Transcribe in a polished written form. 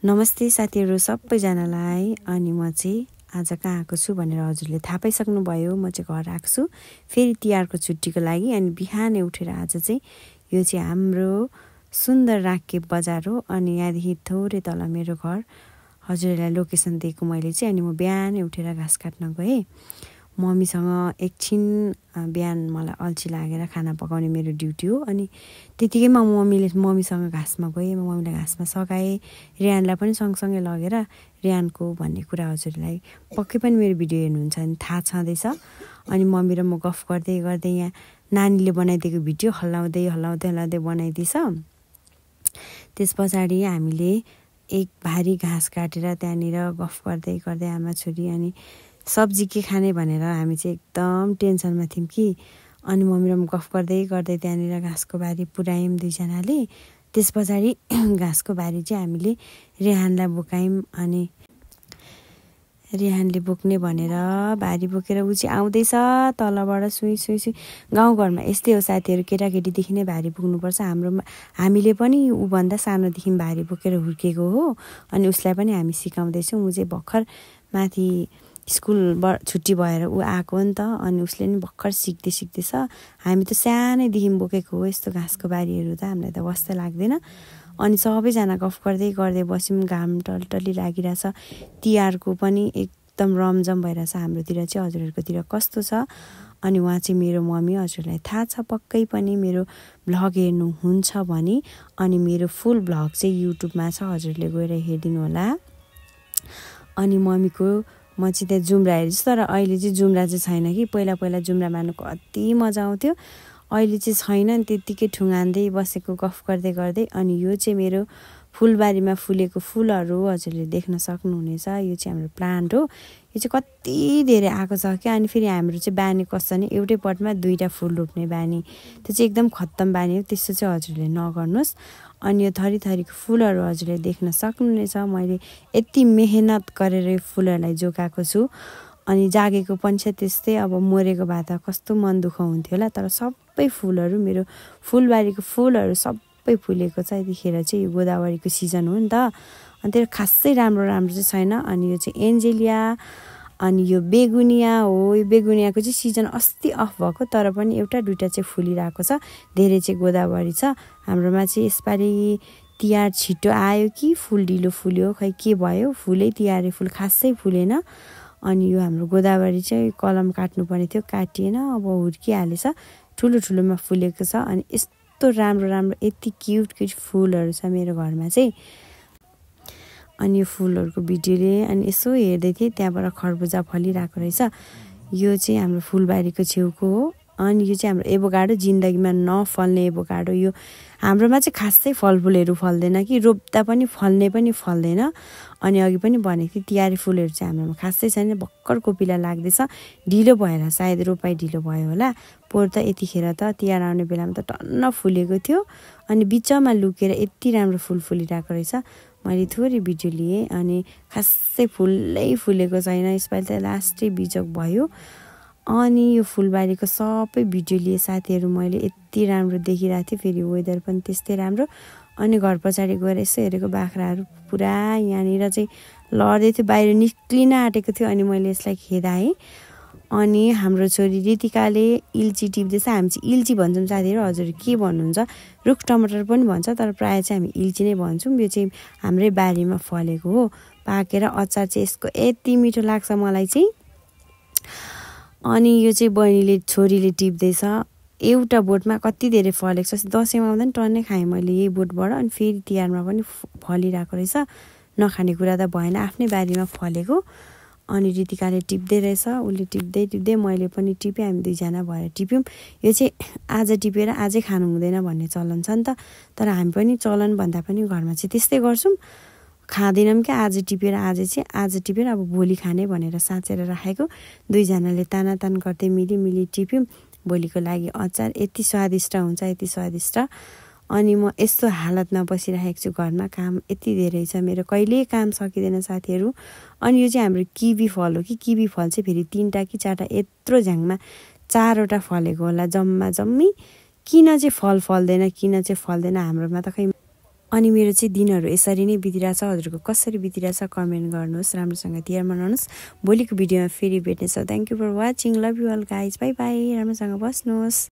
नमस्ते साथीहरू सबैजनालाई। अनि म चाहिँ आज कहाँ आएको छु भनेर हजुरले थाहा पाइसक्नुभयो। म चाहिँ घर आएको छु फेरि तिहारको छुट्टीको लागि। अनि बिहानै उठेर आज चाहिँ यो चाहिँ हाम्रो सुन्दर राखे बजार हो। अनि यहाँदेखि थोरै तल मेरो घर। हजुरहरूलाई लोकेसन दिएको मैले चाहिँ। अनि म बिहानै उठेर घाँस काट्न गएँ मम्मीसँग। एकछिन बिहान मलाई अल्छी लागेर खाना पकाउने मेरो ड्युटी हो। अनि त्यतिकैमा मम्मीसँग घाँसमा गएँ। म मम्मीलाई घाँसमा सघाएँ, रियानलाई पनि सँगसँगै लगेर। रियानको भन्ने कुरा हजुरलाई पक्कै पनि मेरो भिडियो हेर्नुहुन्छ भने थाहा छँदैछ। अनि मम्मी र म गफ गर्दै गर्दै यहाँ नानीले बनाइदिएको भिडियो हल्लाउँदै हल्लाउँदै हल्लाउँदै बनाइदिएछ। त्यस पछाडि हामीले एक भारी घाँस काटेर त्यहाँनिर गफ गर्दै गर्दै आमा छोरी अनि सब्जी के खाने भनेर हामी चाहिँ एकदम टेन्सनमा थियौँ कि। अनि मम्मी र म गफ गर्दै गर्दै त्यहाँनिर घाँसको बारी पुऱ्यायौँ दुईजनाले। त्यस पछाडि घाँसको बारी चाहिँ हामीले रेहानलाई बोकायौँ। अनि रेहानले बोक्ने भनेर भारी बोकेर ऊ चाहिँ आउँदैछ तलबाट सुई सुई सुई। गाउँघरमा यस्तै हो साथीहरू, केटाकेटीदेखि नै भारी बोक्नुपर्छ। हामीले पनि ऊभन्दा सानोदेखि भारी बोकेर हुर्केको हो। अनि उसलाई पनि हामी सिकाउँदैछौँ। ऊ चाहिँ भर्खर माथि स्कुल छुट्टी भएर ऊ आएको हो नि त। अनि उसले नि भर्खर सिक्दैछ। हामी त सानैदेखि बोकेको हो यस्तो घाँसको बारीहरू त हामीलाई त वास्तै लाग्दैन। अनि सबैजना गफ गर्दै गर्दै बस्यौँ। घाम टलटली लागिरहेछ। तिहारको पनि एकदम रमझम भइरहेछ हाम्रोतिर चाहिँ। हजुरहरूकोतिर कस्तो छ? अनि उहाँ चाहिँ मेरो मम्मी। हजुरलाई थाहा छ पक्कै पनि मेरो भ्लग हेर्नुहुन्छ भने। अनि मेरो फुल भ्लग चाहिँ युट्युबमा छ, हजुरले गएर हेरिदिनु होला। अनि मम्मीको म चाहिँ त्यहाँ जुम्रा हेर्छु। तर अहिले चाहिँ जुम्रा चाहिँ छैन कि। पहिला जुम्रा मार्नु कति मजा आउँथ्यो। अहिले चाहिँ छैन। नि त्यत्तिकै ठुङ्गान्दै बसेको गफ गर्दै गर्दै। अनि यो चाहिँ मेरो फुलबारीमा फुलेको फुलहरू हजुरले देख्न सक्नुहुनेछ। यो चाहिँ हाम्रो प्लान्ट हो। यो चाहिँ कति धेरै आएको छ क्या। अनि फेरि हाम्रो चाहिँ बानी कस्तो नि एउटै पटमा दुईवटा फुल रोप्ने बानी। त्यो चाहिँ एकदम खत्तम बानी हो। त्यस्तो चाहिँ हजुरले नगर्नुहोस्। अनि यो थरी थरीको फुलहरू हजुरले देख्न सक्नुहुनेछ। मैले यति मेहनत गरेर यो फुलहरूलाई जोगाएको छु। अनि जागेको पनि छ त्यस्तै। अब मरेको भए त कस्तो मन दुःख हुन्थ्यो होला। तर सबै फुलहरू मेरो फुलबारीको फुलहरू सबै फुलेको छ। यतिखेर चाहिँ यो गोदावरीको सिजन हो नि त। अनि त्यो खासै राम्रो चाहिँ छैन। अनि यो चाहिँ एन्जेलिया। अनि यो बेगुनिया हो। यो बेगुनियाको चाहिँ सिजन अस्ति अफ भएको, तर पनि एउटा दुइटा चाहिँ फुलिरहेको छ। धेरै चाहिँ गोदावरी छ हाम्रोमा चाहिँ। यसपालि तिहार छिटो आयो कि फुल ढिलो फुल्यो खै के भयो। फुलै तिहारे फुल खासै फुलेन। अनि यो हाम्रो गोदावरी चाहिँ कलम काट्नुपर्ने थियो, काटिएन। अब हुर्किहालेछ, ठुलो ठुलोमा फुलेको छ। अनि यस्तो राम्रो यति क्युट फुलहरू छ मेरो घरमा चाहिँ। अनि यो फुलहरूको भिडियोले अनि यसो हेर्दै थिएँ, त्यहाँबाट खरबुजा फलिरहेको रहेछ। यो चाहिँ हाम्रो फुलबारीको छेउको हो। अनि यो चाहिँ हाम्रो एभोकाडो, जिन्दगीमा नफल्ने एभोकाडो। यो हाम्रोमा चाहिँ खासै फलफुलहरू फल्दैन कि, रोप्दा पनि फल्दैन। अनि अघि पनि भनेको थिएँ तिहारे फुलहरू चाहिँ हाम्रोमा खासै छैन। भर्खर कोपिला लाग्दैछ, ढिलो भएर सायद रोपाइ ढिलो भयो होला। पोहोर त यतिखेर त तिहार आउने बेलामा त टन्न फुलेको थियो। अनि बिचमा लुकेर यति राम्रो फुल फुलिरहेको रहेछ। मैले थोरै भिडियो लिएँ। अनि खासै फुलै फुलेको छैन। यसपालि त लास्टै बिजोग भयो। अनि यो फुलबारीको सबै भिडियो लिए साथीहरू मैले। यति राम्रो देखिरहेको थियो। फेरि वेदर पनि त्यस्तै राम्रो। अनि घर पछाडि गएर यसो हेरेको बाख्राहरू पुरा यहाँनिर चाहिँ लड्दै थियो, बाहिर निस्किन आँटेको थियो। अनि मैले यसलाई खेदाएँ। अनि हाम्रो छोरी रितिकाले इल्ची टिप्दैछ। हामी चाहिँ इल्ची भन्छौँ साथीहरू, हजुर के भन्नुहुन्छ? रुख टमाटर पनि भन्छ, तर प्रायः चाहिँ हामी इल्ची नै भन्छौँ। यो चाहिँ हाम्रै बारीमा फलेको हो। पाकेर अचार चाहिँ यसको यति मिठो लाग्छ मलाई चाहिँ। अनि यो चाहिँ बहिनीले छोरीले टिप्दैछ। एउटा बोटमा कति धेरै फलेको छ। दसैँमा आउँदा नि टन्नै खाएँ मैले यही बोटबाट। अनि फेरि तिहारमा पनि फलिरहेको रहेछ। नखाने कुरा त भएन, आफ्नै बारीमा फलेको। अनि रितिकाले टिप्दै रहेछ। उसले टिप्दै मैले पनि टिपेँ। हामी दुईजना भएर टिप्यौँ। यो चाहिँ आज टिपेर आजै खानु हुँदैन भन्ने चलन छ नि त। तर हामी पनि चलन भन्दा पनि घरमा चाहिँ त्यस्तै गर्छौँ। खाँदैनौँ क्या। आज टिपेर अब भोलि खाने भनेर साँचेर राखेको। दुईजनाले तानातान गर्दै मिली टिप्यौँ। भोलिको लागि अचार यति स्वादिष्ट हुन्छ, यति स्वादिष्ट। अनि म यस्तो हालतमा बसिरहेको छु घरमा। काम यति धेरै छ मेरो, कहिल्यै काम सकिँदैन साथीहरू। अनि यो चाहिँ हाम्रो किवी फल हो कि। किवी फल चाहिँ फेरि 3टा कि 4टा यत्रो झ्याङमा 4वटा फलेको होला जम्मी। किन चाहिँ फल्दैन हाम्रोमा त खै अनि मेरो चाहिँ दिनहरू यसरी नै बितिरहेछ। हजुरको कसरी बितिरहेछ कमेन्ट गर्नुहोस्। राम्रोसँग तिहार मनाउनुहोस्। भोलिको भिडियोमा फेरि भेट्नेछौँ। Thank you for watching. Love you all guys. Bye bye. राम्रोसँग बस्नुहोस्।